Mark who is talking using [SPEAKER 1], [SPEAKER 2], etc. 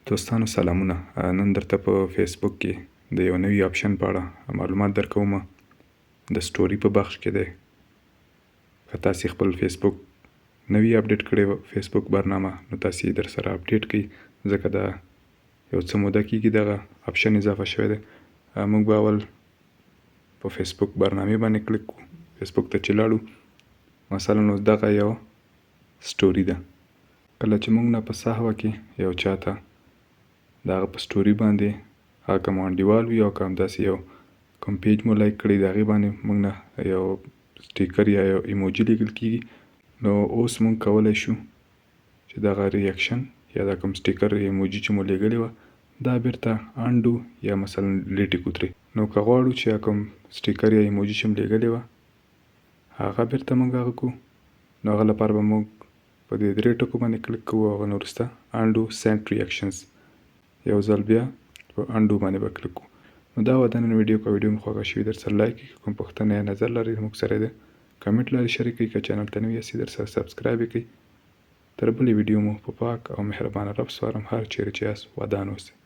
[SPEAKER 1] دوستانو سلامونه، نن درته په فیسبوک کې د یو نوي آپشن په اړه معلومات درکوم. د سټوري په بخش کې دی. که تاسو خپل فیسبوک نوی اپډیټ کړی فیسبوک برنامه، نو تاسو یې در سره اپډیټ کړئ، ځکه دا یو څه موده کیږي دغه آپشن اضافه شوی دی. موږ به اول په فیسبوک برنامې باندې کلیک کوو. فیسبوک ته چې لاړو، مثلا اوس دغه یو سټوري ده. کله چې موږ نه په سهوه کې یو چاته د هغه په سټوري باندې، هغه که مو انډیوال وي او که همداسې یو کوم پیج مو لایک کړی، د هغې باندې موږ نه یو سټیکر یا یو ایموجي لیږل کیږي، نو اوس موږ کولی شو چې دغه ریاکشن یا دا کوم سټیکر یا ایموجي چې مو لیږلې وه، دا بیرته undo یا مثلا ډیلیټ کړو ترې. نو که غواړو چې کوم سټیکر یا ایموجي چې مو لیږلې وه، هغه بیرته موږ هغه کړو، نو هغه لپاره به موږ په دې درې ټکو باندې کلیک کوو او هغه نه وروسته undo sent reactions، یو ځل بیا په undo باندې به کلیک کوو. نو دا وه د نن ویډیو. که ویډیو مو خوښه شوي، در سره لایک کړئ. که کوم پوښتنه یا نظر لرئ، موږ سره د کمنټ لارې شریک کړئ. که چینل ته نوي یاستئ، در سره subscribe یې کړئ. تر بلې ویډیو مو په پاک او مهربانه رب سپارم. هر چیرې چې یاست، ودان اوسئ.